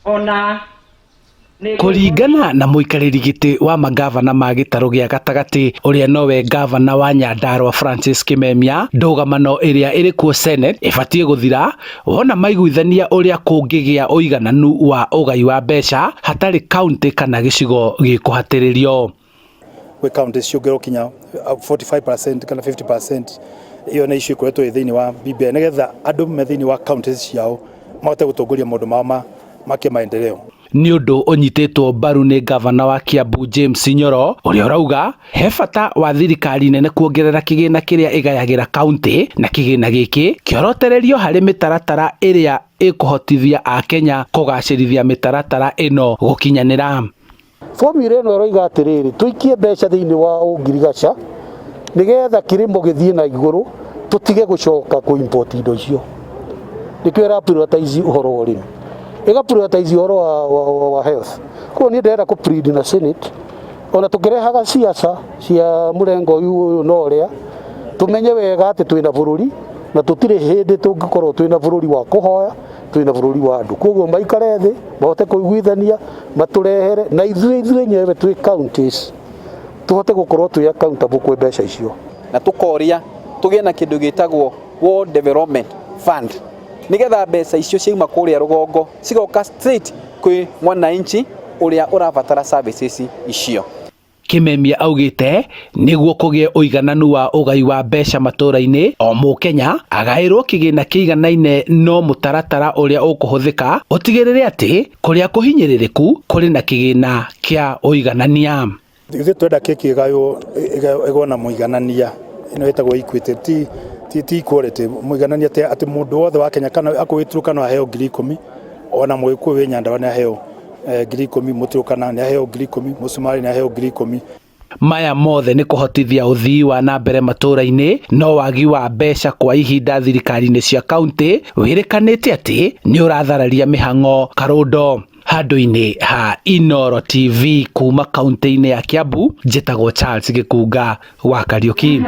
Ona Kũringana na mũikarĩri gĩtĩ wa mangavana ma gĩtarũ gĩa gatagatĩ ũrĩa nowe ngavana wa Nyandarua Francis Kimemia, ndũgamano ĩrĩa ĩrĩ kuo Senate ĩbatiĩ gũthira wona maiguithania ũrĩa kũngĩgĩa ũigananu wa ũgai wa mbeca hatarĩ kaũntĩ kana gĩcigo gĩkũhatĩrĩrio. Gwĩ kaunti ciongererwo kinya 45% kana 50%. Iyo nĩ issue ĩkoretwo ĩ thĩinĩ wa BBI nĩgetha andũ me thĩinĩ wa kaunti ciao mahote gũtongoria maũndũ mao ma kĩmaendeleo. Nĩ ũndũ ũnyitĩtwo mbaru nĩ ngavana wa Kiambu James Nyoro, ũrĩa ũrauga he bata wa thirikari nene kuongerera kĩgĩna kĩrĩa ĩgayagĩra kaũntĩ, na kĩgĩna gĩkĩ kĩorotererio harĩ mĩtaratara ĩrĩa ĩkũhotithia akenya kũgacĩrithia mĩtaratara ĩno gũkinyanĩra. Formula ĩno ĩroiga atĩrĩrĩ, tũikie mbeca thĩinĩ wa ũngirigaca nĩgetha kĩrĩmo gĩthiĩ na igũrũ, tũtige gũcoka kũ import indo icio. Nĩkĩo ĩra prioritize ũhoro wa ũrĩmi, ĩga prioritize ũhoro wa health. Koguo niĩ ndĩrenda kũ plead na Senate, ona tũkĩrehaga ciaca cia mũrengo ũyũ na ũrĩa, tũmenye wega atĩ twĩna bũrũri na tũtirĩ hĩndĩ tũngĩkorwo twĩna bũrũri wa kũhoya, twĩna bũrũri wa andũ. Koguo maikare thĩ mahote kũiguithania, matũrehere na ithuĩ enyewe twĩ counties tũhote gũkorwo twĩ accountable kwĩ mbeca icio. Na tũkoria tũgĩe na kĩndũ gĩtagwo World Development Fund, nĩgetha mbeca icio ciauma kũrĩa rũgongo cigoka straight kwĩ mwananchi ũrĩa ũrabatara services icio. Kimemia augĩte nĩguo kũgĩe ũigananu wa ũgai wa mbeca matũra-inĩ, o mũkenya agaĩrwo kĩgĩna kĩiganaine, no mũtaratara ũrĩa ũkũhũthĩka ũtigĩrĩre atĩ kũrĩa kũhinyĩrĩrĩku kũrĩ na kĩgĩna kĩa ũiganania. Ithuĩ twenda keki ĩgaywo ĩgwo na mũiganania, ĩno ĩtagwo equity, ti equality, mũiganania, atĩ mũndũ wothe wa Kenya kana akorwo wĩ Turkana aheo 10,000, ona Mũgĩkũyũ wĩ Nyandarua nĩ aheo 10,000, Mũturkana nĩ aheo 10,000, Mũcumari nĩ aheo 10,000. Maya mothe nĩ kũhotithia ũthii wa na mbere matũra-inĩ, no wagi wa mbeca kwa ihinda thirikari-inĩ cia kaũntĩ wĩrĩkanĩte atĩ nĩ ũrathararia mĩhang'o karũndo. Handũ-inĩ ha Inooro TV kuma kaũntĩ-inĩ ya Kiambu, njĩtagwo Charles Gĩkunga wa Kariũki.